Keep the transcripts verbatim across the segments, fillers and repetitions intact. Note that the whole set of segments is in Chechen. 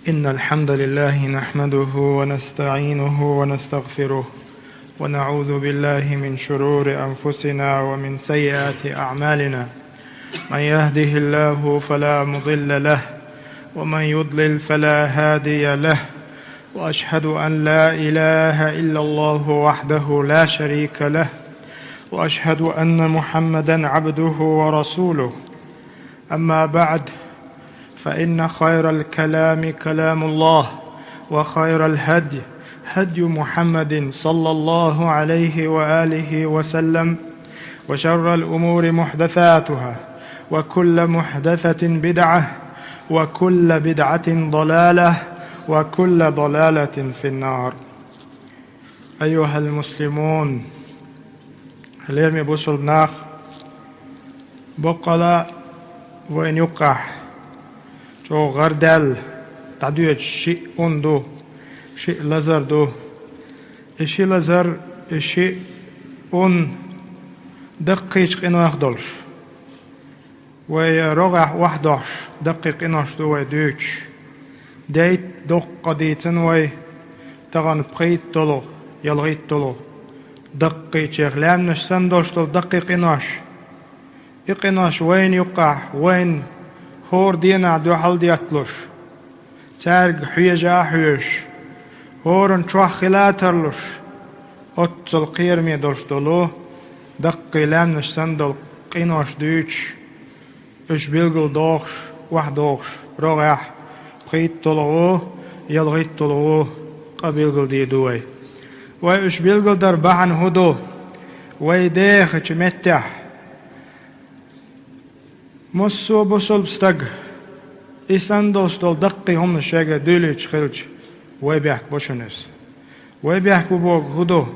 إن الحمد لله نحمده ونستعينه ونستغفره، ونعوذ بالله من شرور أنفسنا ومن سيئات أعمالنا. من يهده الله فلا مضل له، ومن يضلل فلا هادي له، وأشهد أن لا إله إلا الله وحده لا شريك له، وأشهد أن محمدا عبده ورسوله. أما بعد، فإن خير الكلام كلام الله، وخير الهدي هدي محمد صلى الله عليه وآله وسلم، وشر الأمور محدثاتها، وكل محدثة بدعة، وكل بدعة ضلالة، وكل ضلالة في النار. أيها المسلمون, лераме бусалба нах, боккъала вайна юккъехь чӀогӀа гӀардаьлла дӀадоьдуш шиъ ун ду, шиъ лазар ду. И шиъ лазар, и шиъ ун даккхийчу къинойх долуш. Вай рогӀехь охьадохьуш даккхий къинош ду вай дуьйцуш. Дейтта доккха дийцина вай тахана пхийтталгӀа, ялхийтталгӀа даккхийчех лаьмнаш санна долуш долу даккхий къинош. И къинош вайна юккъехь, вайна хӀора дийнахь дуьхьал детталуш, цаьрга хьежа а хьоьжуш, хӀоранна чохь хила а тарлуш, оццул кхераме долуш долу даккхий лаьмнаш санна долу къинош дуьйцуш, уьш билгал дохуш, охьадохуш, рогӀехь пхийтталгӀа, ялхийтталгӀа къа билгалдийр ду вай. Вай уьш билгалдар бахьана хӀун ду? Вай дехачу меттехь массо а бусалба стаг и санна долуш долу даккхий хӀуманаш шайгара дуьйлуьйтуш хилча, вай бехк бу шуна иза. Вай бехк бу бохург хӀун ду?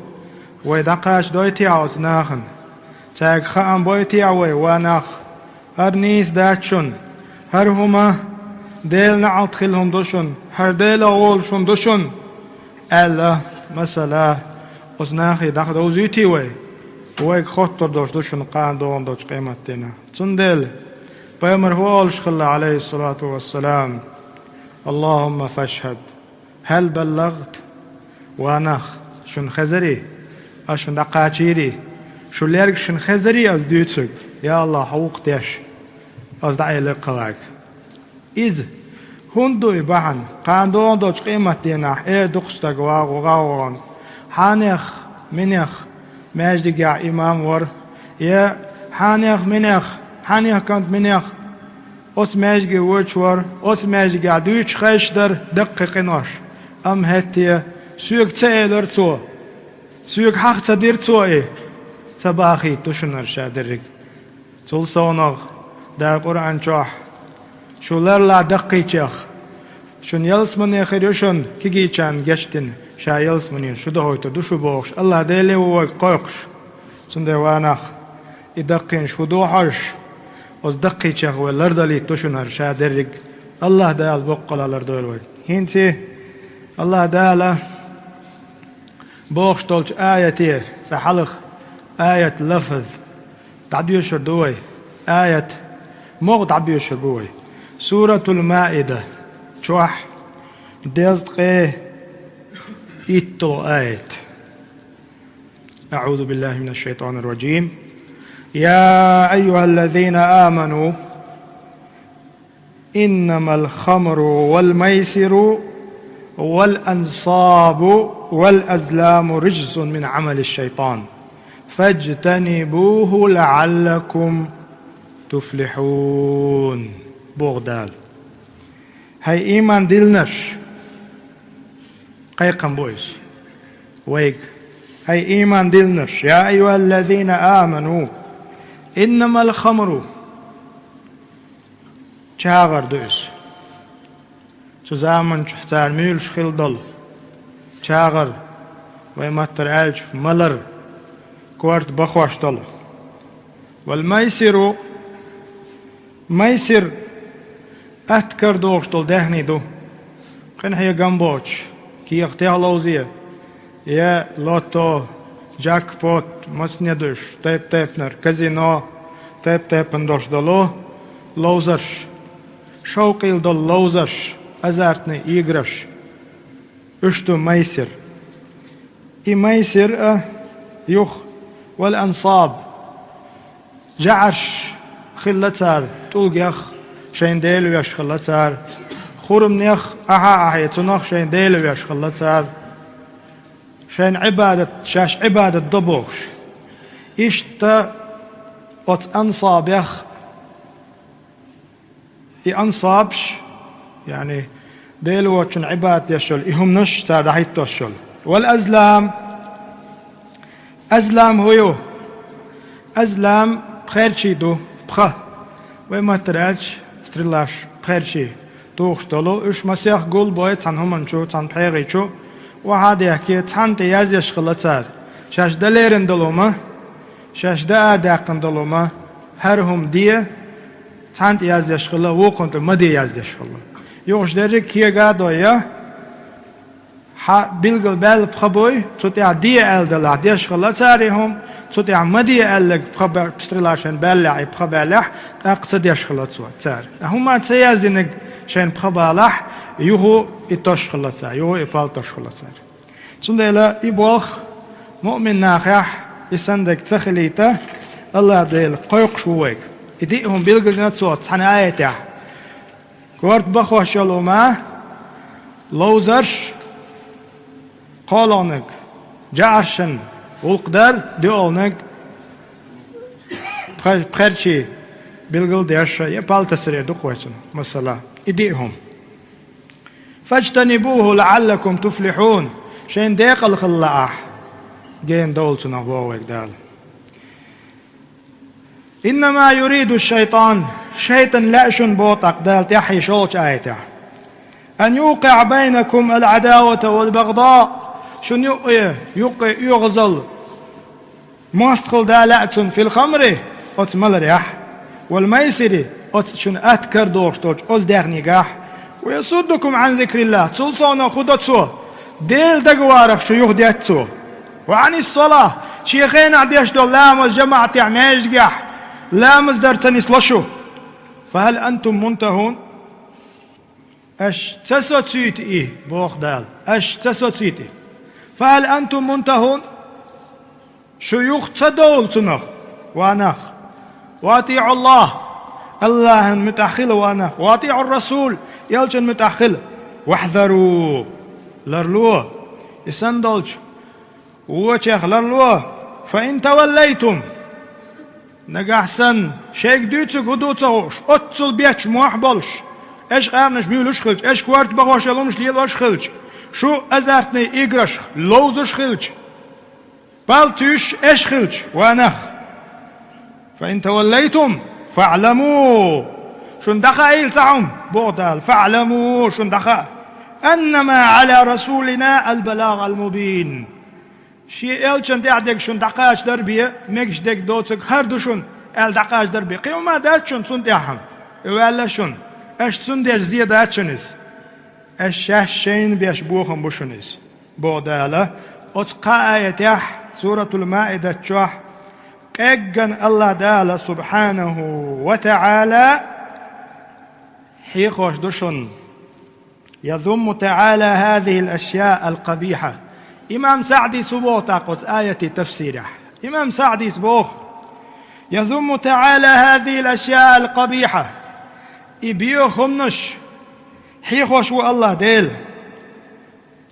Вай дӀакхачадойтехьа оцу нахана? Цаьрга хаам бойтехьа вай, ва нах, хӀара нийса дац шуна, хӀара хӀума Делан неӀалт хилла хӀума ду шуна, хӀара Делах волуш хӀума ду шуна, аьлла, масала, оцу нахе дӀадовзуьйтий вай? Вайга хоттур долуш ду шуна кхана догӀун долчу къематдийнахь. Цундела пайхамара хӀун олуш хилла, Ӏалайхиссалату вассалам: «Аллахумма фашхад, хьал баллагӀта, ва нах, шуна хезарий, ас шуна дӀакхачийрий, шу лерга шуна хезарий ас дуьйцург? Я АллахӀ, хьо ву-кх теш, ас дӀаэлира кхалаг». Иза хӀунда ду и бахьана? Кхана догӀун долчу къематдийнахь эр ду-кх стаг вагӀо-, вагӀо-, хьанех, минех маьждигехь имам вара, я хьанех, минех, хьанех кӀант, минех оцу маьждиге воьдуш вара, оцу маьждигехь дуьйцуш хезаш дара даккхий къинош. Амма хӀетте соьга ца элира цо, соьга хьаха ца дира цо и, ца бахийта ду шуна хӀара ша дерриг. Цул совнагӀа Дала Къуръан чохь: «Шу ларлахь даккхийчех, шуна ялсамане хир ю шуна, кегийчарна гечдина, ша ялсаманин шу дохуьйтур ду шу», – бохуш, АллахӀ Деле ву вайга кхойкхуш. Цундела, ва нах, и даккхийнаш хӀун ду хьожуш, оцу даккхийчех вай лардалийта ду шуна хӀара ша дерриг. АллахӀ Дала боккъала лардойла вай. ХӀинца АллахӀ Дала бохуш долчу аяте, цкъа хьалха аят лафз дӀадоьшур ду вай. Аят могӀа дӀабоьшур бу вай. Суратул Маида чохь дезткъе итталгӀа аят. أعوذ بالله من الشيطان الرجيم. يا أيها الذين آمنوا إنما الخمر والميسر والأنصاب والأزلام رجس من عمل الشيطان فاجتنبوه لعلكم تفلحون. Боху Дала. ХӀай ийман диллинарш, кхайкхам бу иза вайга. ХӀай ийман диллинарш, يا أيها الذين آمنوا إنما الخمر, чагӀар ду иза. Цу заманчохь цара муьйлуш хилла долу чагӀар, вай маттара аьлча, малар, корта бахош долу. والميسر, майсир, атта кара догӀуш долу даьхни ду. Къинхьегам боцуш, кехатех ловзе, я лотто, джекпот, массане а ду уьш, тайп-тайпанара, казино, тайп-тайпана долуш долу ловзарш, шовкъийла долу ловзарш. Азартный играш. Уьш ду майсир. И майсир а юха, вал ансаб. ЖӀараш хилла цара, тӀулгех шайн дела веш хилла цара. Хурамнех ахьа-ахье цунах шайн дела веш хилла цара. Шайн Ӏибадат, шаьш Ӏибадат до бохуш. Иштта оцу ансабех И ансабаш, яъни Дела воцчунна Ӏибадат деш йолу и хӀуманаш цара дӀахӀиттош йолу. Вал азлам. Азлам хӀун ю? Азлам пхерчий ду, пха. Вай маттара аьлча, стрелаш, пхерчий тухуш долу. Уьш масех гулбой цхьана хӀуманчу, цхьана пхьегӀичу, охьа а дехке, цхьанна тӀе яздеш хилла цара. Шаьш дан лерина долу хӀума, шаьш даа даьккхина долу хӀума, хӀара хӀума де, цхьанна тӀе яздеш хилла, вукхунна тӀе ма де яздеш хилла. Юхаш дерриг кега а дой, я хьан билгал баьлла пха буй, цу тӀехь де аьлла далахь, деш хилла цара и хӀума, цу тӀехь ма де аьлларг пха бе-, пстрила шайн баьллехь, и пха баьллехь, тӀаккха ца деш хилла цо, цара. Ткъа хӀума ца яздинарг шайн пха балахь, юха и тосуш хилла цара, юха и пал тосуш хилла цара. Цундела и болх муъмин нахехь и санна дерг ца хилийта, АллахӀ Дела кхойкхуш ву вайга. И диъ хӀума билгалдина цо цхьана аятехь. Корта бахош йолу хӀума, ловзарш, кхоалгӀаниг, жӀаршна гӀуллакх дар, доьалгӀаниг, пхе-, пхерчий билгалдеш, я пал тасаре ду-кх вай цунах, масала. И диъ хӀума. «Фаджтанибуху лаӀаллакум туфлихьун». Шайн декъала хила лаахь, гена довла цунах, боху вайга Дала. «Иннама юриду шайтан», шайтан лаьа шуна боху тӀаккха Дала тӀаьххье шолгӀачу аятехь. «Ан юкъиӀа байнакум ал-Ӏадавата вал-багъда», шуна юкъе, юкъе оьгӀазалла мостагӀалла да лаьа цунна, «фил хамри», оцу маларехь, «вал майсири», оцу шуна атта карадогӀуш долчу оцу даьхнигахь, «ва ясуддакум Ӏан зикриллахӀ», цул совнаха хӀун до цо, Делан дагаварах шу юхадетта цо, «ва Ӏанис салахӀ», шен хенахь деш долу ламаз жамаӀатехь маьждигехь ламаз дар ца нисло шу. «Фахьал антум мунтахьун?» Аша ца соцуьйту и, боху Дала. Аша ца соцуьйту и. «Фахьал антум мунтахьун?» Шу юха ца довлу цунах, ва нах. «Ва атиӀу Аллах», Аллахьан муьтӀахь хила, ва нах. «Ва атиӀу Расул», элчан муьтӀахь хила. «Вахьзару», ларло. И санна долчу вочех ларло. «Фа ин таваллайтум». Нагахь санна, шайга дуьйцург хӀун ду ца хууш, оццул бетташ мохь болуш, аша къаьрнаш буьйлуш хилча, аша корта бахош йолу хӀумаш лелош хилча, шу азартный играш ловзуш хилча, пал туьйсуш аша хилча, ва нах. «Фа ин таваллайтум, фаӀламу». Шуна дӀахаийла цхьа хӀума, боху Дала, «фаӀламу», шуна дӀахаа, «аннама Ӏала расулина ал-балагӀ ал-мубин». Шен элчан тӀехь дерг шуна дӀакхачадар бен, мегаш дерг доцург хӀара ду шуна, аьлла дӀакхачадар бен. Кхин хӀума дац шуна цунна тӀехь хьан, и ваьлла шуна. Аша цунна деш зен дац шуна иза. Аша шаьш шайна беш бохам бу шуна иза, боху Дала. Оцу кхаа аятехь, Суратул-Маидат чохь, къеггина АллахӀ Дала, субхьанаху ва таӀала, хьехош ду шуна. «Язумму таӀала хазихил ашъяъал къабихьа». Имам СаӀдис хӀун боху тӀаккха оцу аятийн тафсирехь? Имам СаӀдис боху: «Язумму таӀала хазихил ашъяъал къабихьа». И боьха хӀуманаш хьехош ву АллахӀ Дела.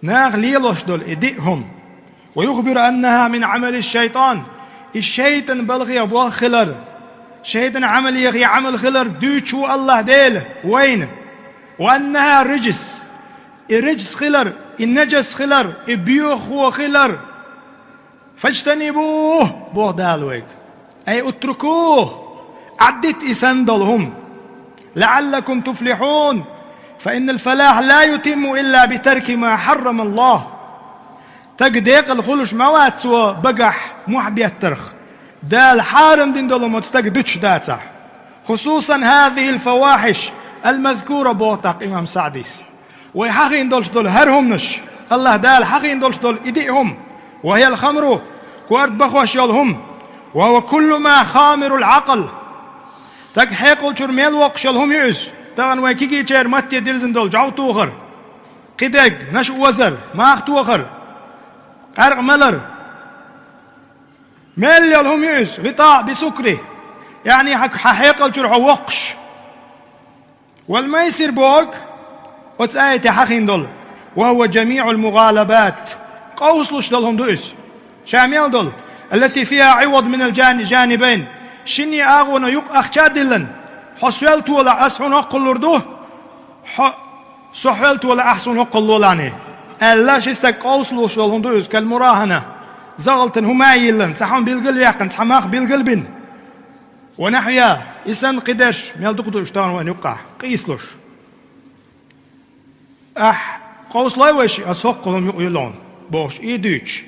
Наха лелош долу и диъ хӀума. «Ва юхбиру аннахьа мин Ӏамали шайтан». И шайтан балхех болх хилар, шайтан Ӏамалех и Ӏамал хилар дуьйцуш ву АллахӀ Дела вайна. «Ва аннахьа риджс». И риджс хилар, и нажас хилар, и боьхахо хилар. «Фаджтанибуху», боху Дала вайга. «Ай утрукуху», Ӏаддита и санна долу хӀума. «ЛаӀаллакум туфлихьун». «Фа иннал фалахьа ла ютимму илла би тарки ма хьаррама Аллах». Стаг декъала хуьлуш ма вац цо багахь мохь беттарх, Дала хьарам дина долу хӀума стага дуьтуш дацахь. «Хусусан хазихил фавахьиш ал-мазкура», боху тӀаккха имам СаӀдис. Вай хьахийна долуш долу хӀара хӀуманаш, АллахӀ Дала хьахийна долуш долу и диъ хӀума: «Ва хьиял хамру», корта бахош йолу хӀума, «ва хьува куллу ма юхаммирул Ӏакъл». Стаг хьекъалчуьра мел воккхуш йолу хӀума ю иза. Тахана вайн кегийчеран матте дирзина долу жӀов тохар, кхидерг, наша озар, мах тохар, къаьркъа малар. Мел йолу хӀума ю иза, гӀитаъ бисукри, яъни хьан, хьан хьекъал чуьра хьо воккхуш. Вал майсир боху оцу аятехь хьахийна долу: «Ва хӀува жамиъул мугӀалабат». Къовсалуш долу хӀума ду иза. Ша мел долу: «Аллати фиха Ӏивад минал жани-, жанибайн». Шинне агӀона юкъа ахча а диллина, хьо соьлла толахь, ас хьуна хӀоккхул лур ду, хьо со хьоьлла толахь, ахь суна хӀоккхул лолахь, аьлла, ши стаг къовсалуш долу хӀума ду иза, кал мурахана, загӀалтана хӀума а йиллина, цхьа хӀума билгал а ваьккхина, цхьа мах билгал а бина. Ва нахьвиха, и санна кхидерш мел дукха ду уьш тахана вайн юккъахь, къийсалуш. Ахь къовсалой вайша, ас хӀоккхул хӀума юкъа юьллу хьуна, бохуш, и дуьйцуш.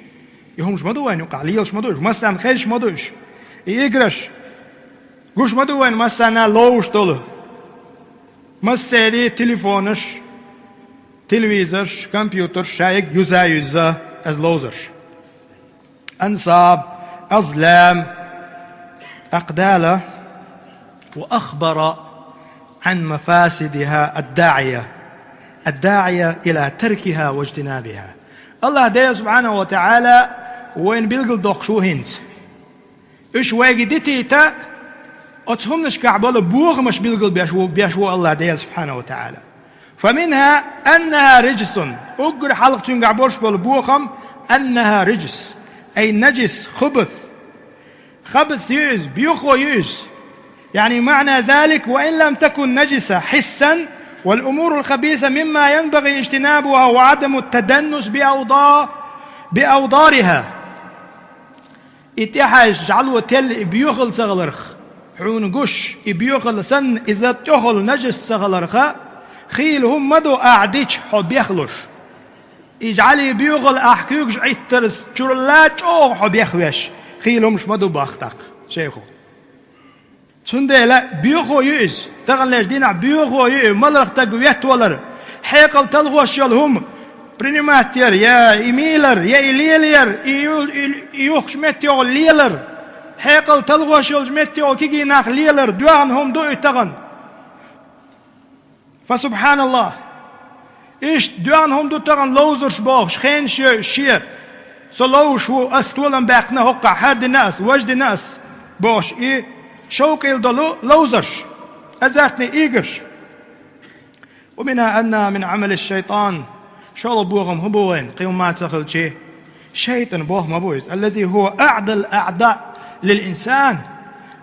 И хӀумаш ма ду вайн юккъахь, лелаш ма ду уьш, массарна хезаш ма ду уьш. И играш гуш ма ду вайн массарна ловзуш долу. Массеран телефонаш, телевизорш, компьютерш, ша ерг юза-юзза, ас ловзарш. أنصاب، أزلام، أقدالة، وأخبر عن مفاسدها الداعية، الداعية إلى تركها واجتنابها. АллахӀ Дела субхьанаху ва таӀала вайна билгал доккхуш ву хӀинца. Уьш вайга дитийта, оцу хӀуманашкахь болу бохамаш билгал беш ву, беш ву АллахӀ Дела субхьанаху ва таӀала. فمنها أنها رجس. Уггар хьалха цуьнгахь болуш болу бохам أنها رجس، أي نجس، خبث. Хабас ю иза, боьхо ю иза. يعني معنى ذلك: وإن لم تكن نجسة حسا، والأمور الخبيثة مما ينبغي اجتنابها وعدم التدنس بأوضا-، بأوضارها. И тӀехьаьжча жӀало телла и боьхалла ца хиларх, хьуна гуш, и боьхалла санна, иза тӀехула нажас ца хиларха, хийла хӀума ма ду ахь дича хьо бехлуш. И жӀалийн боьхалла ахь куьйгаш Ӏиттарца чурла чӀогӀа хьо бехвеш, хийла хӀумаш ма ду боху тӀаккха шайхо. Цундела боьхо ю иза, таханлерчу дийнахь боьхо ю и маларх стаг веттавалар, хьекъал талхош йолу хӀума принимать яр, я и мийлар, я и лелаяр, и ю-, и, и юхкучу меттехула лелар, хьекъал талхош йолчу меттехула кегий нах лелар, доьхна хӀума ду и тахана. Фа субхьаналлахӀ! Иштта доьхна хӀума ду тахана ловзарш бохуш, хенаш йойуш шен, со ловзуш ву, ас толам баьккхина хӀокхахь, хӀара дина ас, важа дина ас, бохуш и шовкъийла долу ловзарш, азартный играш. ومنها أنها من عمل الشيطان. ШолгӀа бохам хӀун бу вайн, кхин хӀума ца хилчи? ШайтӀан бохам бу иза. الذي هو أعدى الأعداء للإنسان.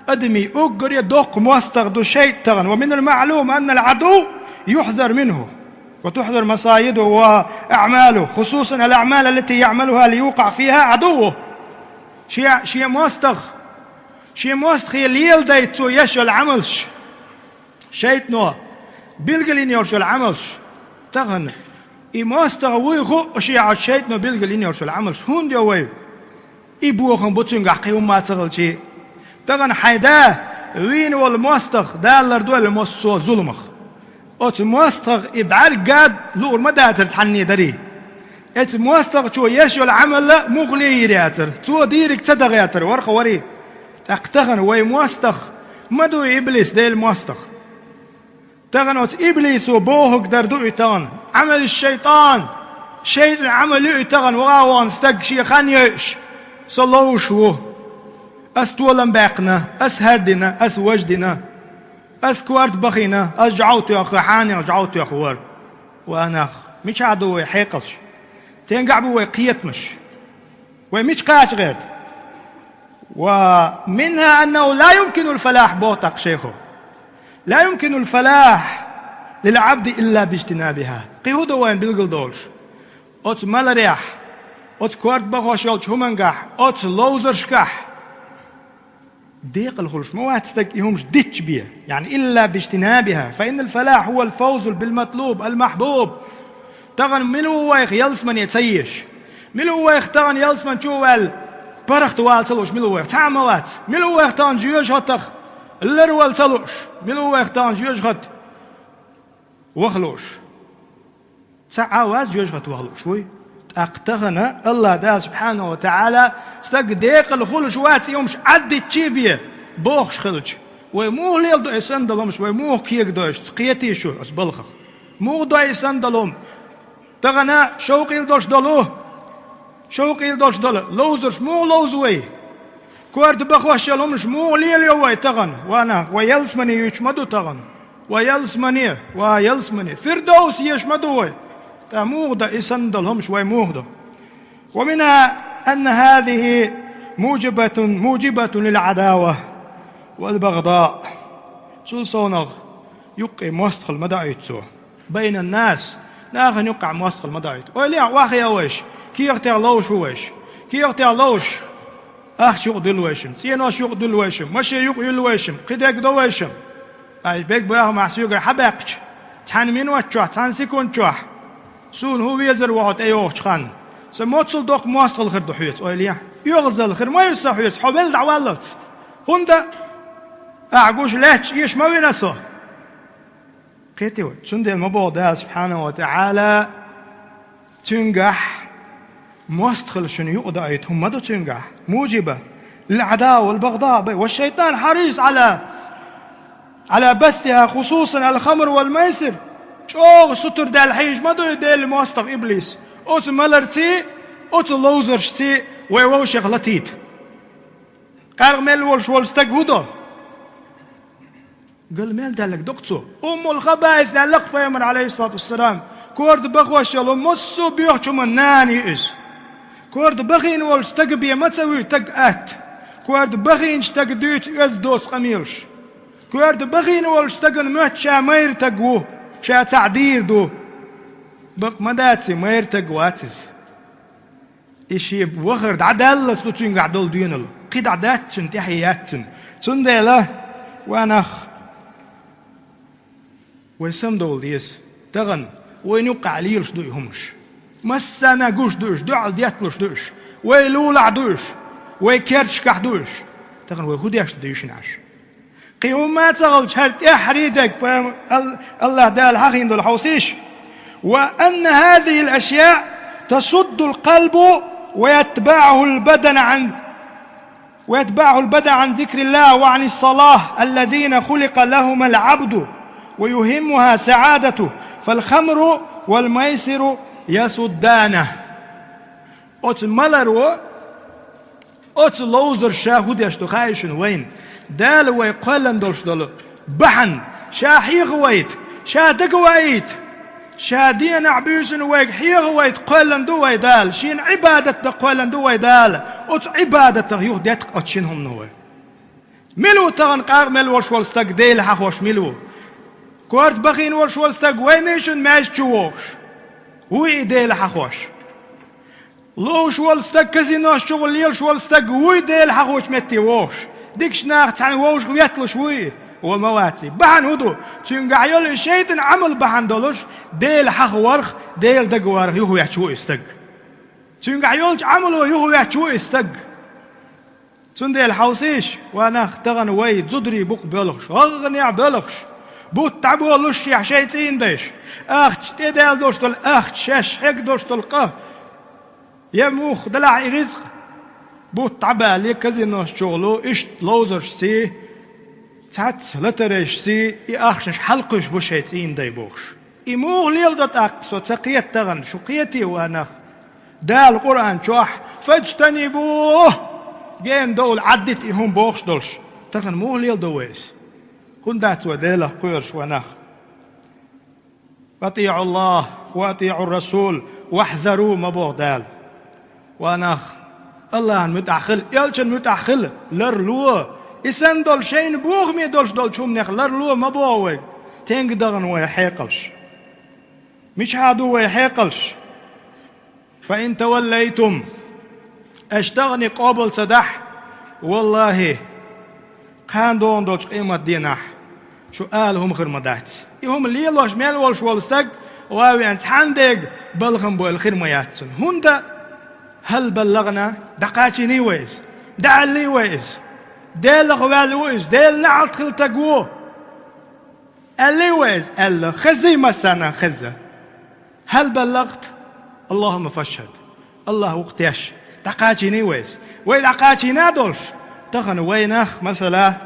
Адамийн уггаре доккха мостагӀа ду шайтӀа тахана. ومن المعلوم أن العدو يحذر منه وتحذر مصايده وأعماله، خصوصا الأعمال التي يعملها ليوقع فيها عدوه. Шен, шен мостагӀа, шен мостагӀе леладайта цо еш йолу Ӏамалш. ШайтӀано билгалйина йолуш йолу Ӏамалш. Тахана и мостагӀа вуй хууш яц шайтӀано билгалйина йолуш йолу Ӏамалш. ХӀунда йо вай? И бохам бу цуьнгахь кхин хӀумма ца хилчи. Тахана хьайн да вийна волу мостагӀа Дала лардойла массо а зуламах. Оцу мостагӀа и бӀаьрга гад луур ма дацара цхьанне дарий. Эцу мостагӀчо еш йолу Ӏамал муххале йийр яцара. Цо дийриг ца дахийтара, варха варий. ТӀаккха тахана вай мостагӀа ма дуй иблис, Делан мостагӀа. Тахана оцу иблисо бохург дар ду и тахана. Ӏамал шайтӀан, шайтӀан Ӏамал ю и тахана, ваха вахана стаг шен хан йойуш, со ловзуш ву. Ас толам баьккхина, ас хӀара дина, ас важа дина, ас корта бахийна, ас жӀов тоьхна, хьанех жӀов тоьхна вара. Ва нах, мичахь ду вай хьекъалш? Тенгахь бу вай кхетамаш? Вай мича кхача гӀерта? ومنها أنه لا يمكن الفلاح, боху тӀаккха шайхо. لا يمكن الفلاح للعبد إلا باجتنابها. Кхин хӀун ду вайна билгал долуш? Оцу маларехь, оцу корта бахош йолчу хӀумангахь, оцу ловзаршкахь декъала хуьлуш ма вац стаг и хӀумаш дитча бен. يعني إلا باجتنابها، فإن الفلاح هو الفوز بالمطلوب المحبوب. Тахана мила ву вайх ялсамане ца езаш? Мила ву вайх тахана ялсаман чу а ваьлла, паргӀат вала ца лууш мила ву вайх? Цхьа а ма вац. Мила ву вайх тахана жоьжахатах ларвала ца лууш? Мила ву вайх тахана жоьжахат ваха лууш? Цхьа а вац жоьжахат ваха лууш вуй. ТӀаккха тахана АллахӀ Дала субхьанаху ва таӀала стаг декъала хуьлуш вац и хӀумаш Ӏаддитча бен бохуш хилча. Вай муха леладо и санна долу хӀумнаш, вай муха кегадо уьш, кхетий шу оцу балхах? Муха до и санна долу хӀума? Тахана шовкъе долуш долу, шовкъе долуш долу ловзарш муха ловзу вай? Корта бахош йолу хӀумнаш муха лелайо вай тахана? Ва нах, вай ялсамане юьйцуш ма ду тахана. Ва ялсамане, ва ялсамане. Фирдовс езаш ма ду вай. Ткъа муха до и санна долу хӀумнаш, вай муха до? ومنها أن هذه موجبة، موجبة للعداوة والبغضاء. Цул совнах юккъе мостагӀалла ма даийту цо. بين الناس, нахана юккъехь мостагӀалла ма даийту. Ойла е, охьахиъна вайша, кехатех ловш ву вайша, кехатех ловш, ахча юкъа дуьллу вайшимма, цӀенош юкъа дуьллу вайшимма, машен юкъа юьллу вайшимма, кхидерг до вайшимма. Ай, бегбаха мах соьгара хьабаьккхича, цхьана минот чохь, цхьана секунд чохь суна хӀун везар ву хьо тӀейогӀучу ханна? Сан моццул доккха мостагӀалла хир ду хьоьца, ойла е. ОьгӀазалла хир ма ю сан хьоьца, хьо велла дӀаваллалц. ХӀунда? Ахьа гуш лаьтташ эша ма вина со. Кхетий вай? Цундела ма боху Дала субхьанаху ва таӀала, цуьнгахь мостагӀалла шуна юкъа даийту хӀума ма ду цуьнгахь. موجبة للعداوة والبغضاء بين، والشيطان حريص على، على بثها، خصوصا الخمر والميسر. ЧӀогӀа сутара даьлла хьийзаш ма ду и Делан мостагӀа иблис оцу маларций, оцу ловзаршций вай вовшех латийта. Къаркъа мел волуш волу стаг хӀун до? Гал мел даьлларг до-кх цо. Уммул хабаис аьлла-кх пайхамара, Ӏалайхиссалату вассалам, корта бахош йолу массо а боьхачу хӀуман нана ю иза. Корта бахийна волчу стага бен ма ца вуьй стаг атта. Корта бахийначу стага дуьйцу оьзда доцу къамелаш. Корта бахийна волчу стагана моьтту ша майра стаг ву, ша цхьаъ дийр ду. Бакъ ма дац и, майра стаг вац иза. И шен вахар дӀадаллалц ду цуьнгахь долу доьналла. КхидӀа дац цуьнан, тӀаьхье яц цуьнан. Цундела, ва нах, вай самадовла деза. Тахана вайна юккъехь лелаш ду и хӀуманаш. Массарна гуш ду уьш, дуьхьал детталуш ду уьш. Вай лулахь ду уьш, вай керташкахь ду уьш. Тахана вай хӀун деш ду дийшина Ӏаш? Кхин хӀумма а ца хилча, хӀара тӀаьххьарий дерг, пайхам-, Ал-, АллахӀ Дала хьахийна долу хьовсийша: وأن هذه الأشياء تصد القلب ويتبعه البدن عن، ويتبعه البدن عن ذكر الله وعن الصلاة الذين خلق لهما العبد ويهمها سعادته، فالخمر والميسر يصدانه. Оцу маларо, оцу ловзарша хӀун деш ду хаьий шуна вайна? Дала вай кхоьллина долуш долу бахьана, ша хьехавайта, ша дагаваийта, ша денахь буьйсанна вайга хьехавайта кхоьллина ду вай Дала, шена Ӏибадат дан кхоьллина ду вай Дала. Оцу Ӏибадатах юхадеттакх оцу шина хӀумано вай. Мила ву тахана къаркъа мел волуш волу стаг Дела хьахош мила ву? Корта бахийна волуш волу стаг вайний шуна маьждиг чу вогӀуш? Вуй и Дела хьахош. Ловш волу стаг казинош чухула лелаш волу стаг вуй Дела хьахочу метте вогӀуш? Дикачу нахаца цхьаьна вовшах ветталуш вуй? Ва ма вац и. Бахьана хӀун ду? Цуьнгахь йолу и шайтӀан Ӏамал бахьана долуш, Дела хьахаварх, Дела дагаварх юхаветташ ву и стаг. Цуьнгахь йолчу Ӏамало юхаветташ ву и стаг. Цундела хьовсийша, ва нах, тахана вай зударий букъ боьлхуш, гӀагӀгӀанехь боьлхуш, бутт дӀаболуш шех шайн цӀийнан дайша, ахча тӀедаьлла долуш долу ахча, шаьш хьегна долуш долу къа, я муха делахь и ризкъ, бутт дӀабале казинош чухула, иштта ловзаршций, цхьацца лотерейшций и ахчанаш хьалакхуьйсуш бу шайн цӀийнан дай бохуш. И муха леладо тӀаккха, со ца кхета тахана, шу кхетий, ва нах? Дала Къуръан чохь: «Фаджтанибух», гена довла Ӏаддита и хӀума бохуш долуш. Тахана муха леладо вай иза? ХӀунда дац вай Делах кхоьруш, ва нах? «АтӀиӀу Аллах ва атӀиӀу Расул вахьзару», ма боху Дала. Ва нах, Аллахьан муьтӀахь хила, элчан муьтӀахь хила, ларло. И санна долу шайна бохаме долуш долчу хӀуманех ларло ма боху вайга. Стенга дахана вай хьекъалш? Мичахьа ду вай хьекъалш? «Фа ин таваллайтум», аша тахана къобал ца дахь, валлахӀи, кхана догӀун долчу къематдийнахь шу ала хӀума хир ма дац. И хӀума лелош мел волуш волу стаг, ва вен цхьана дега балхам бойла хир ма яц цунна. ХӀунда? «ХӀал баллагӀна», дӀакхачийний вай иза? ДӀааьллий вай иза? Делах ваьлла ву иза, Делан неӀалт хилла стаг ву. Аьллий вай иза? Аьлла. Хеззий массарна? Хезна. «ХӀал баллагӀта? АллахӀумма фашхӀад». АллахӀ ву-кх теш. ДӀакхачийний вай иза? Вай дӀакхачийна а долуш, тахана вай нах, масала,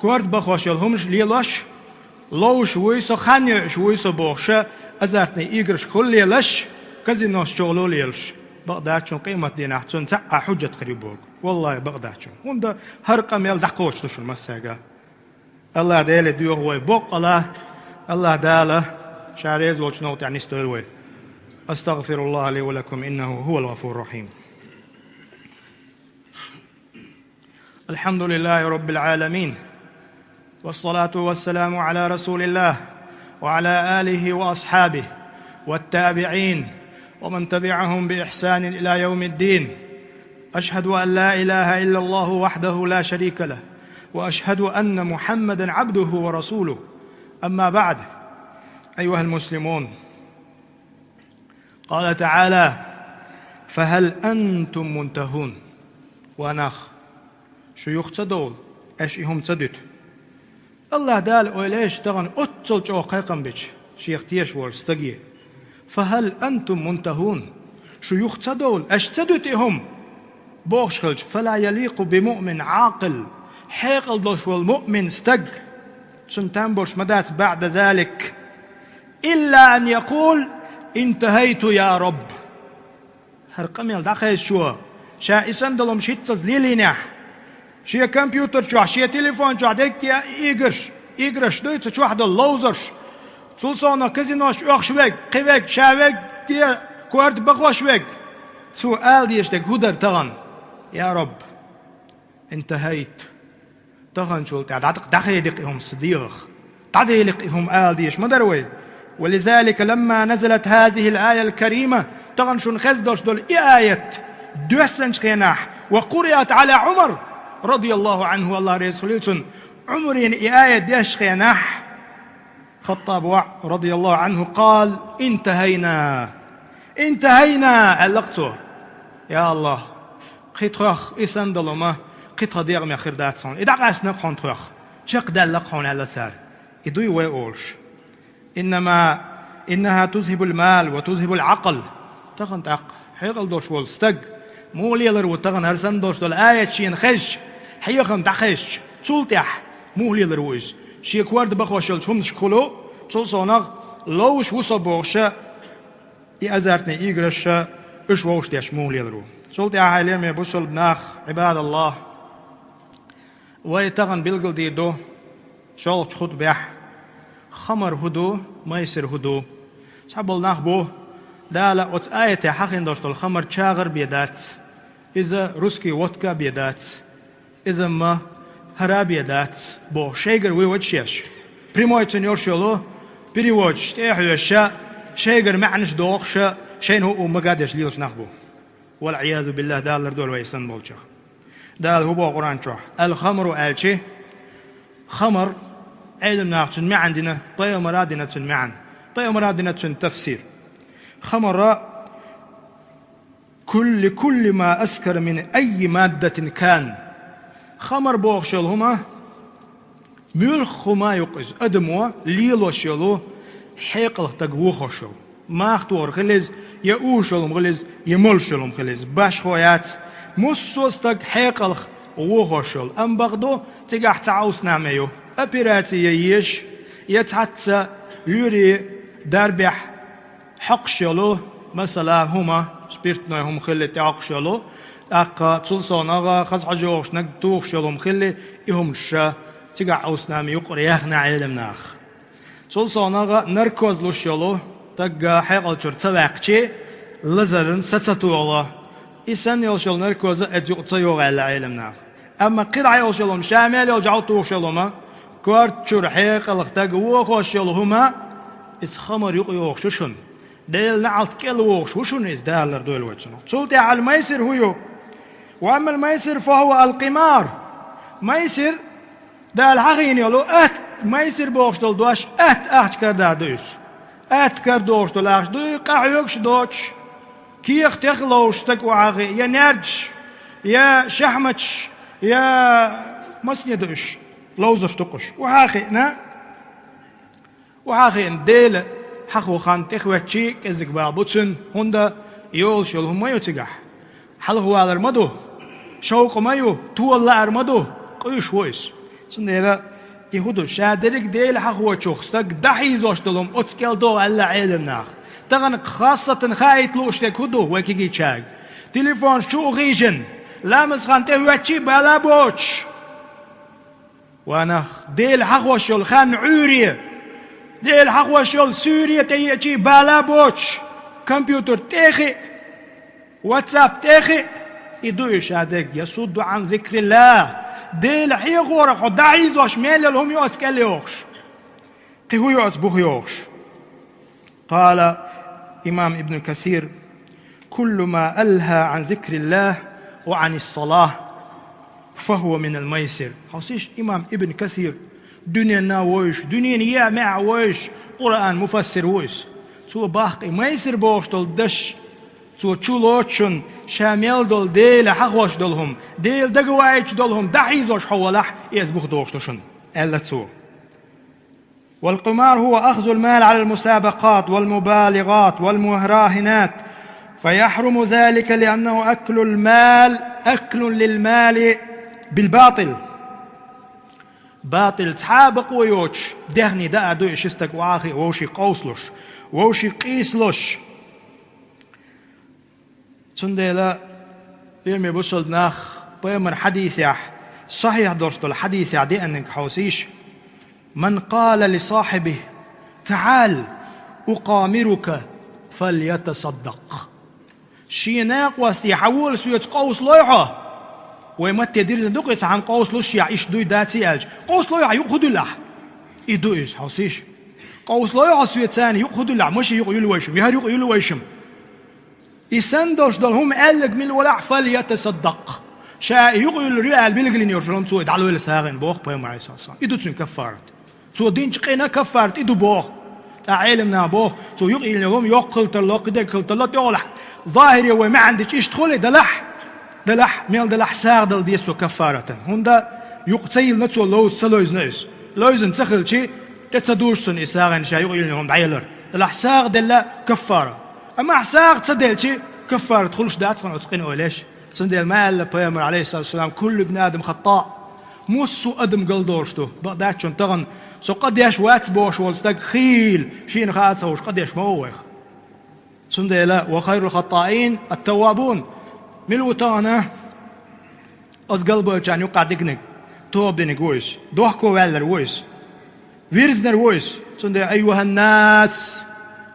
Корта бахош йолу хӀуманаш лелош, ловш вуй со, хан йойуш вуй со бохуш, азартный играш хуьлу лелаш, казинош чухула лелаш. Бакъдачун къематдийнахь цунна цхьа а хьуьжжат хир ю боху. Валлахи, бакъдачун. ХӀунда хӀара къамел дӀакхочуш ду шуна массаьрга. Аллах Деле доьху вай боккъала, Аллах Дала Ша реза волчу новкъа тӀехь нисдойла вай. أستغفر الله لي ولكم إنه هو الغفور الرحيم. الحمد لله رب العالمين، والصلاة والسلام على رسول الله وعلى آله وأصحابه والتابعين ومن تبعهم بإحسان إلى يوم الدين. أشهد أن لا إله إلا الله وحده لا شريك له، وأشهد أن محمدا عبده ورسوله. أما بعد، أيها المسلمون، قال تعالى: فهل أنتم منتهون؟ Ва нах, шу юха ца довлу, аша и хӀума ца дуьту? Аллах Дала ойла еш тахана оццул чӀогӀа кхайкхам бича Шех тешаш волчу стаге: فهل أنتم منتهون؟ Шу юха ца довлу, аша ца дуьту и хӀума? Бохуш хилча, فلا يليق بمؤمن عاقل, хьекъал долуш волу муъмин стаг, цунна там болуш ма дац بعد ذلك إلا أن يقول: انتهيت يا رب. ХӀара къамел дӀахезчо, ша и санна долу хӀумаш хӀинццалц лелийнехь, шен компьютер чохь, шен телефон чохь дерг те играш, играш дуй цу чохь долу ловзарш, цул совнаха казинош чу оьхуш верг, кхин верг, ша верг те корта бахош верг, цо ала дезаш дерг хӀун дара тахана? يا رب، انتهيت. Таханчул тӀаьхьа дӀа-, дӀахеди-кх и хӀума сан дегӀах. ДӀадели-кх и хӀума ала дезаш ма дара вай. ولذلك لما نزلت هذه الآية الكريمة, тахана шуна хезна долуш долу и аят доьссинчу хенахь, وقرأت على عمر رضي الله عنه, Аллах реза хуьлийла цунна, Ӏумарна и аят дешчу хенахь, Хаттаб воӀ, رضي الله عنه, قال: انتهينا. انتهينا, аьлла-кх цо. Я Аллах, кхин тхох и санна долу хӀума, кхин тхан дегӀмех хир дац хьуна. И дӀакъаьстина-кх хьуна тхох. Чекхдаьлла-кх хьуна, аьлла цара. И дуй вай олуш? إنما إنها تذهب المال وتذهب العقل. Тахана тӀаккха хьекъал долуш волу стаг муха лелар ву тахана хӀара санна долуш долу аят шена хезча, хьехам дӀахезча, цул тӀаьхьа муха лелар ву иза? Шен корта бахош йолчу хӀуманашкахула, цул совнаха ловш ву со бохуша, и азартный играша, уьш вовшах деш муха лелар ву? Цул тӀаьхьа, хьоме бусалба нах, Ӏибадаллах, вай тахана билгалдийр ду шолгӀачу хутбехь, хамар хӀун ду, майсир хӀун ду. Цхьаболу нах бу, Дала оцу аятехь хьахийна долуш долу хамар чагӀар бен дац, иза русский водка бен дац, иза-м хӀара бен дац бохуш, шайгара вуй вачу шеш. Прямой цуьнан йолуш йолу переводаш тӀе а хьоьжуша, шайгара маьӀнаш дохуша, шайна хӀуъу магадеш лелаш нах бу. والعياذ بالله, Дала лардойла вай и санна болчех. Дала хӀун боху Къуръан чохь? الخمر аьлчи, хамар, Ӏелам наха цуьнан маьӀна дина, пайхамара дина цуьнан маьӀна, пайхамара дина цуьнан тафсир. Хамара كل، كل ما أسكر من أي مادة كان. Хамар бохуш йолу хӀума, муьлхха хӀума ю-кх иза, адамо лелош йолу, хьекъалх стаг вохош йолу. Мах тохар хила иза, я уьш йолу хӀума хила иза, я молуш йолу хӀума хила иза. Башхо яц, массо а стаг хьекъалх вохош йолу. Амма бакъду, цигахь цхьа Ӏовсанаме ю. Операци я езаш, я цхьацца луьйрийн дарбехь хьокхуш йолу, масала, хӀума, спиртной хӀума хилла тӀехьокхуш йолу, тӀаккха цул совнаха хаза хьожа йогӀуш наг тухуш йолу хӀума хилла, и хӀуманаш цигахь Ӏовсанаме юкъара яьхна Ӏелам наха. Цул совнаха наркоз луш йолу, стаг хьекъал чуьра ца ваьккхичи, лазаран са ца тохало. И санна йолуш йолу наркоза оцу юкъа ца йогӀу аьлла Ӏелам наха. Амма кхидӀа йолуш йолу хӀума, ша мел йолчу хьал тухуш йолу хӀума, корта чуьра хьекъалх стаг вохош йолу хӀума, иза хамар юкъа йогӀуш ю шуна. Делан неӀалт кӀел вогӀуш ву шуна иза, Дала лардойла вай цунах. Цул тӀаьхьа الميسر хӀун ю? وأما الميسر فهو القمار. Майсир, Дала хьахийна йолу атта, майсир бохуш долу дош атта ахча карадар ду иза. Атта карадохуш долу ахча ду, къахьоьгуш доцуш, кехат техна ловзуш стаг охьахиъна, я нердаш, я шахьматаш, я масане ду уьш, ловзарш ду-кх уьш. Охьахиъна, охьахиъна Дела хьахо хан тӀехветтачи кӀезиг бала бу цуьнан, хӀунда йолуш йолу хӀума ма ю цигахь. Хьалхавалар ма ду, шовкъ ма ю, тола лаар ма ду, къуьйсуш ву иза. Цундела и хӀу ду, ша дерриг Дела хьахочух стаг дӀахьийзош долу хӀума оцу кӀел догӀу аьлла Ӏелам наха. Тахана хасатан хаийта лууш дерг хӀу ду вай кегийчаьрга? Телефонаш чу а хиъна, ламаз хан тӀехӀоьттича а бала боцуш. Ва нах, Дела хьахош йолу хан Ӏуьйре, Дела хьахош йолу суьйре тӀееъча а бала боцуш, компьютер тӀе а хиъна, WhatsApp тӀе а хиъна, и ду и ша дерг, ясудду Ӏан зикриллахӀ. Дела хьехорах хьо дӀахьийзош мел йолу хӀума ю оцу кӀел йохуш. Кхин хӀун ю оцу буха йохуш? Къала имам Ибн Касир: «Куллу ма алхӀа Ӏан зикриллахӀ ва Ӏанис салахӀ, фа хӀува минал майсир». Хьовсийша, имам Ибн Касир дуьненна вевзаш, дуьненан еа маьӀӀехь вевзаш, Къуръан муфассир ву иза. Цо баккха и майсир бохуш долу даш, цо чу лоцу шуна, ша мел долу Дела хьахош долу хӀума, Дела дагаваийташ долу хӀума дӀахьийзош хьо валахь, иза буха дохуш ду шуна, аьлла цо. «والقمار هو أخذ المال على المسابقات والمبالغات والمراهنات، فيحرم ذلك لأنه أكل المال، أكل للمال بالباطل». БатӀил цхьа а бакъо йоцуш, дехний даар ду и ши стаг охьахиъна вовшийн къовсалуш, вовшийн къийсалуш. Цундела, лераме бусалба нах, пайхамар хьадисехь, сахьихь долуш долу хьадисехь деаннарг хьовсийша: «Ман къала ли сахьибихӀи: тахьал, укъамирука, фальятасаддакъ». Шен накъостий: «Хьан вола соьца къовсалой хьо?» Вай матте дирзина ду-кх и цхьаьна къовсалуш яхь, иштта дуй даций аьлча. «Къовсалой хьо, юкъа хӀун дуьллу ахь?» И ду иза, хьовсийша. «Къовсалой хьо соьца, юкъа хӀун дуьллу ахь, машен юкъа юьллу вайшимма, юьхьар юкъа юьллу вайшимма». И санна долуш долу хӀума аьлларг мила валахь, фальятасаддакъ. Ша и юкъа юьллур ю аьлла билгалйина йолуш хӀума цо и дӀалойла сагӀина боху пайхамар, Ӏалайхиссалату вассалам. И ду цуьнан каффарат. Цо динчу къинан каффарат и ду боху. ТӀаккха Ӏелам наха боху, цо юкъа йиллина хӀума йоккха хилла тарло, кхидерг хилла тарло, тӀехула захьире вай маьӀна дича иштта хуьлий, далахь, далахь, мел далахь сагӀа дала деза цо каффаратан. ХӀунда юкъа ца йиллина цо, ловза ца ловзина иза. Ловзина ца хилча, тӀе ца дужу цунна и сагӀина ша юкъа йиллина хӀума дӀаялар. Далахь сагӀа делла каффара. Амма ахь сагӀа ца делча, каффарат хуьлуш дац хьуна оцу къинойн, ойла еш. Цундела ма аьлла пайхамар, Ӏалайхиссалату вассалам: «Куллу ибн Адам хатта». Массо а адам галдолуш ду. Бакъдаччун тахана со къа деш вац бохуш волу стаг хийла, шена хаа ца хууш къа деш ма ву вайх. Цундела: «Ва хайрул хаттаин ат-таввабун». Мила ву тахана оцу галбевллачарна юккъехь дигнарг? Тоба динарг ву иза. Дохко ваьллар ву иза. Вирзинарг ву иза. Цундела: «Айюханнас,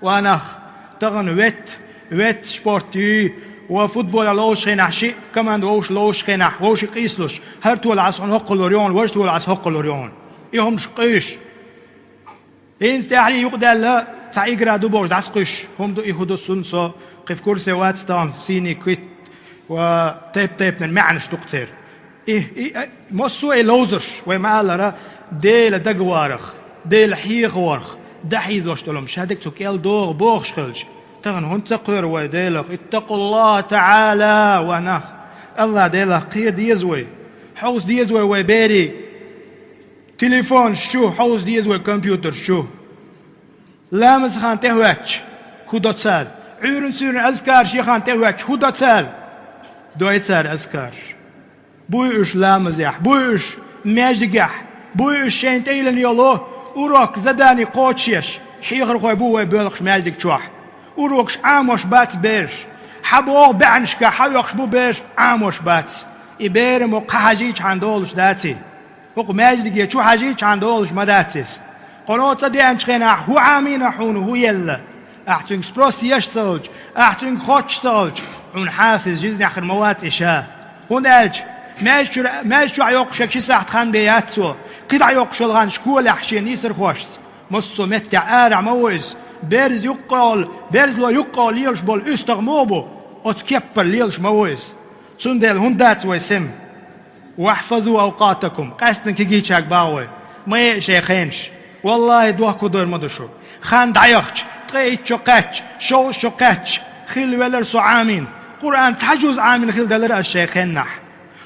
ва нах, тахана ветта, ветта спорт юй, ва футболехь ловзучу хенахь шиъ, команда вовшийн ловзучу хенахь, вовшийн къийсалуш, хӀара тола Ӏас хьуна хӀоккхул лур ю хьуна, важа тола Ӏас хӀоккхул лур ю хьуна». И хӀумаш къуьйсуш. ХӀинца тӀаьхьарий юкъадаьлла, цхьа игра ду бохуш дӀасакхуьйсуш хӀума ду и, хӀун ду цунна со кхин в курсе вац тахана, синий куьт ва тайп-тайпанан маьӀнаш ду-кх церан. И, и, а, массо а и ловзарш, вай ма-аллара, Дела дагаварах, Дела хьехаварх, дӀахьийзош долу хӀума ша дерг цу кӀел догӀу бохуш хилча, тахана хӀунда ца кхоьру вай Делах? Иттакъуллахьа таӀала, ва нах! АллахӀ Делах кхера деза вай, хьовса деза вай вай берий. Телефонаш чу хьовса деза вай, компьютерш чу. Ламаза хан тӀехӀоьттича, хӀун до цара? Ӏуьйранна-суьйранна азкараш ян хан тӀехӀоьттича, хӀун до цара? Дой цара азкараш. Буй уьш ламазехь, буй уьш маьждигехь, буй уьш шайна тӀейиллина йолу урок, задани кхочушъеш, хьехархой бу вай боьлхуш маьждиг чохь. Урокаш Ӏамош бац бераш. Хьан боху баьӀнашкахь хьан оьхуш бу бераш, Ӏамош бац. И берамо кхахьажийча хьан долуш даций? ХӀокху маьждиге чу хьажийча хьан долуш ма дац иза. Кхуьно цӀа деанчу хенахь хӀун Ӏамийна хьуна, хӀун елла? Ахь цуьнга спрос еш ца хилча, ахь цуьнга хоттуш ца хилча, хьуна хьафиз, жизнехь хир ма вац и ша. ХӀунда аьлча маьждиг чуьра, маьждиг чохь йоккхуш ерг ши сахьт хан бен яц цо. КхидӀа йоккхуш йолу хан школехь шен нисархошца. Массо а меттехь арахь ма ву иза. Берза юккъехула, берзалой юккъехула лелаш болу уьстагӀ муха бу, оцу кеппара лелаш ма ву иза. Цундела хӀунда дац вай сема? «Вахьфазу авкъатакум», къаьсттина кегийчаьрга боху вай. Ма еа шайн хенаш. Валлахьи, дохко дойр ма ду шу. Хан дӀаяхча, ткъе итт шо кхаьчча, шовзткъа шо кхаьчча, хилла велара со Ӏамийна. Къуръан цхьа жуз Ӏамийна хилла делара ас шайн хеннахь.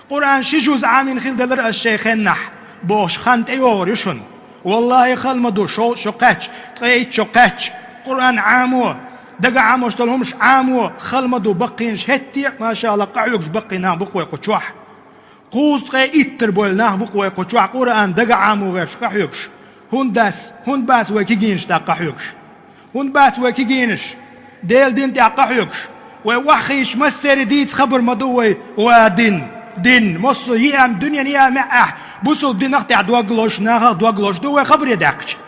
Къуръан ши жуз Ӏамийна хилла делара ас шайн хеннахь, бохуш хан тӀейогӀур ю шуна. Валлахьи, хала ма ду, шовзткъа шо кхаьчча, ткъе итт шо кхаьчча, Къуръан Ӏамо, дага Ӏамош долу хӀумаш Ӏамо, хала ма ду, баккхийнаш хӀетте а, машаАллахӀ, къахьоьгуш баккхий нах бу-кх вай кху чохь. Кхузткъе иттар бойла нах бу-кх вай кху чохь Къуръан дага Ӏамо гӀерташ къахьоьгуш. ХӀунда дац, хӀунда бац вай кегийнаш тӀаккха къахьоьгуш? ХӀунда бац вай кегийнаш Делан дин тӀехь къахьоьгуш? Вай охьахиъча массеран дийца хабар ма ду вай: «Ва дин, дин, массо а еам, дуьненан еамехь ахь, бусулба динах тӀехь дог лозуш, нахах дог лозуш ду вай хабаре даьккхича».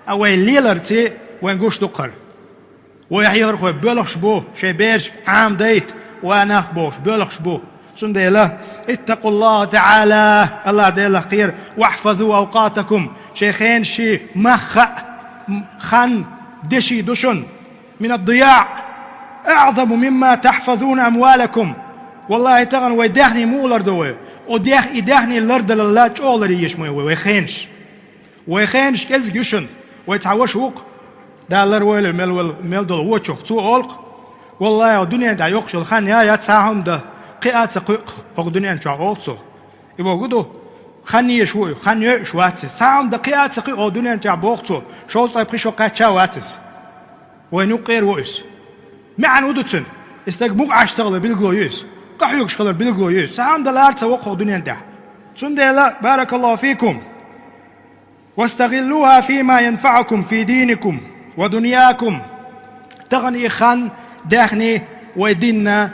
Ткъа вай леларца вайн гуш ду-кх хӀара. Вай хьехархой боьлхуш бу, шайн берашка Ӏамадайта, ва нах бохуш, боьлхуш бу. Цундела: «اتقوا الله تعالى», АллахӀ Делах кхера, «واحفظوا أوقاتكم», шайн хенаш, мах а, м-, хан деши ду шуна, «من الضياع أعظم مما تحفظون أموالكم». ВаллахӀи, тахана вай даьхни муха лардо вай? О дех-, и даьхни лардалалла чӀогӀа ларъеш ма ю вай, вай хенаш. Вай хенаш кӀезиг ю шуна. Вай цхьа ваша ву-кх, Дала ларвойла мел вал-, мел долу вочух, цо олу-кх: «ВаллахӀи, хӀокху дуьнен тӀехь йоккхуш йолу хан я, я цхьа хӀума дан, кхин а ца кхуьу-кх хӀокху дуьнен чохь», — олу цо. И бохург ду, хан езаш ву и, хан йойуш вац иза. Цхьа хӀума дан, кхин а ца кхуьу хӀокху дуьнен чохь, боху цо, шовзткъе пхи шо кхаьчча а вац иза. Вайн юккъера ву иза. МаьӀна хӀун ду цуьнан? И стаг мукъа Ӏаш ца хилар билгало ю иза. Къахьоьгуш хилар билгало ю иза. Цхьа хӀума дан лара ца во-кх хӀокху дуьнен тӀехь. Цундела, баракаллаху фикум, «واستغلوها فيما ينفعكم في دينكم ودنياكم». Тахана и хан, даьхни вай динна,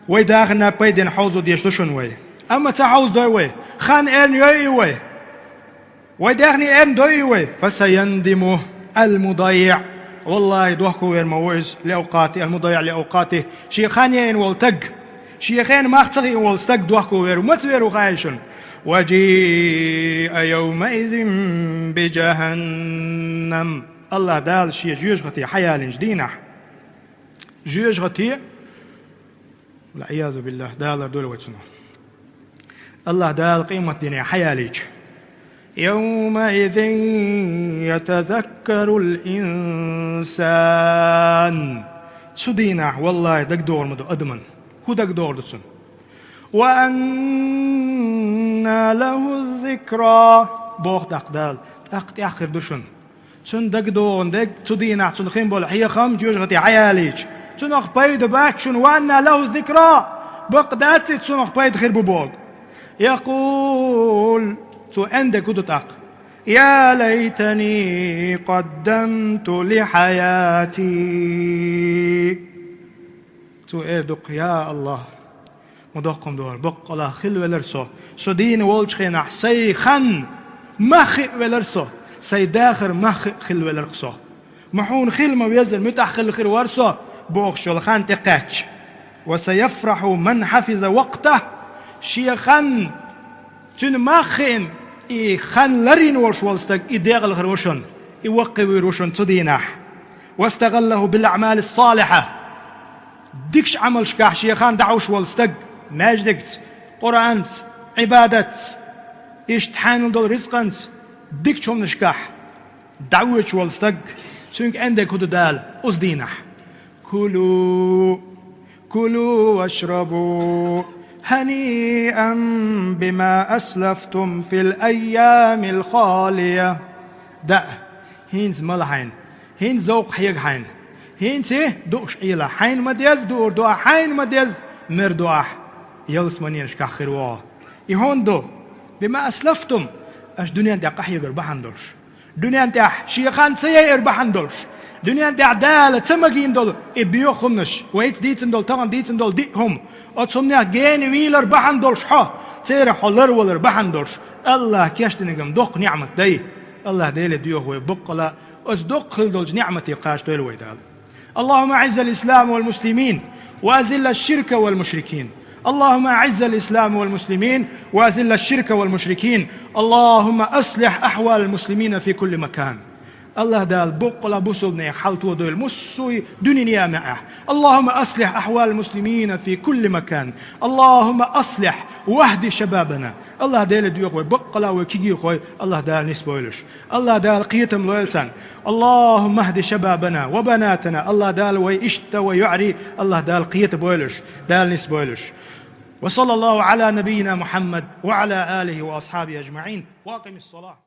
вай дахарна пайденна хьовзо дезаш ду шуна вай. Амма ца хьовзадой вай, хан эрна йойуй вай, вай даьхни эрна дойуй вай, «فسيندم المضيع». ВаллахӀи, дохковер ма ву иза, «لأوقاته», «المضيع لأوقاته». Шен хан яйна волу стаг, шен хенан мах ца хиъна волу стаг дохковер ву. Маца вер ву хаий шуна? «وجيء يومئذ بجهنم». АллахӀ Дала Шен жоьжахате хьаялийначу дийнахь. Жоьжахате, валӀиязу биллахӀ, Дала лардойла вай цунах. АллахӀ Дала къематдийне хьаялийча: «يومئذ يتذكر الإنسان». Цу дийнахь, валлахӀи, дагадогӀур ма ду адаман. ХӀун дагадогӀур ду цунна? «وأنى له الذكرى», — боху тӀаккха Дала, тӀаккха тӀехь хир ду шуна. Цунна дагадогӀун дерг, цу дийнахь цунна хин болу хьехам жоьжахате хьаялийча, цунах пайда бац шуна, «وأنى له الذكرى», бакъ дац иза цунах пайда хир бу боху. «يقول», цо аьлла дерг хӀун ду тӀаккха? «يا ليتني قدمت لحياتي». Цо эр ду-кх: «Я АллахӀ, ма доккха хӀума ду хӀара, баккъала хилла велара со. Со дийна волчу хенахь сайн хан мах хиъна велара со, сайн дахар мах хиъна хилла велара-кх со. Ма хьуна хила ма веззара, муьтӀахь хилла хир вара со», — бохуш йолу хан тӀекхаьчча. «وسيفرح من حفظ وقته». Шен хан, цуьнан мах хиъна, и хан ларйина волуш волу стаг, и декъала хир ву шуна, и ваккхий вуьйр ву шуна цу дийнахь. «واستغله بالأعمال الصالحة». Дикачу Ӏамалшкахь шен хан дӀахьуш волу стаг, маьждигца, Къуръанца, Ӏибадатца, иштта хьанал долу ризкъанца, дикачу хӀуманашкахь дӀавоьдуш волу стаг, цуьнга аьлла дерг хӀун ду Дала оцу дийнахь? «كلوا، كلوا واشربوا هنيئا بما أسلفتم في الأيام الخالية». Даа, хӀинца мала хьайна, хӀинца зовкх хьега хьайна, хӀинца дууш Ӏела хьайна ма деза, дуур ду ахь хьайна ма деза, мер ду ахь, ялсаманенашкахь хир ву хьо. И хӀунда ду? «بما أسلفتم», аша дуьнен тӀехь къахьегар бахьана долуш. Дуьнен тӀехь шен хан ца яйар бахьана долуш. Дуьнен тӀехь Дала ца магийна долу и боьха хӀуманаш, вайца дийцина долу, тахана дийцина долу диъ хӀума. Оцу хӀуманех гена вийлар бахьана долуш хьо, церах хьо ларвалар бахьана долуш. АллахӀа кечдинарг-м доккха ниӀмат дай. АллахӀ Деле доьху вай баккъала, оцу доккха хилла долчу ниӀмате кхачадойла вай Дала. اللهم أعز الإسلام والمسلمين وأذل الشرك والمشركين. اللهم أعز الإسلام والمسلمين وأذل الشرك والمشركين. اللهم أصلح أحوال المسلمين في كل مكان. АллахӀ Дала баккъала бусулбанийн хьал тодойла массо а дуьненан яамехь. اللهم أصلح أحوال المسلمين في كل مكان. اللهم أصلح واهد شبابنا. АллахӀ Деле доьху вай баккъала вай кегийрхой АллахӀ Дала нисбойла уьш. АллахӀ Дала кхетам лойла царна. اللهم اهد شبابنا وبناتنا. АллахӀ Дала вай иштта, вай йоӀарий АллахӀ Дала кхетабойла уьш, Дала нисбойла уьш. وصلى الله على نبينا محمد وعلى آله وأصحابه أجمعين. وأقم الصلاة.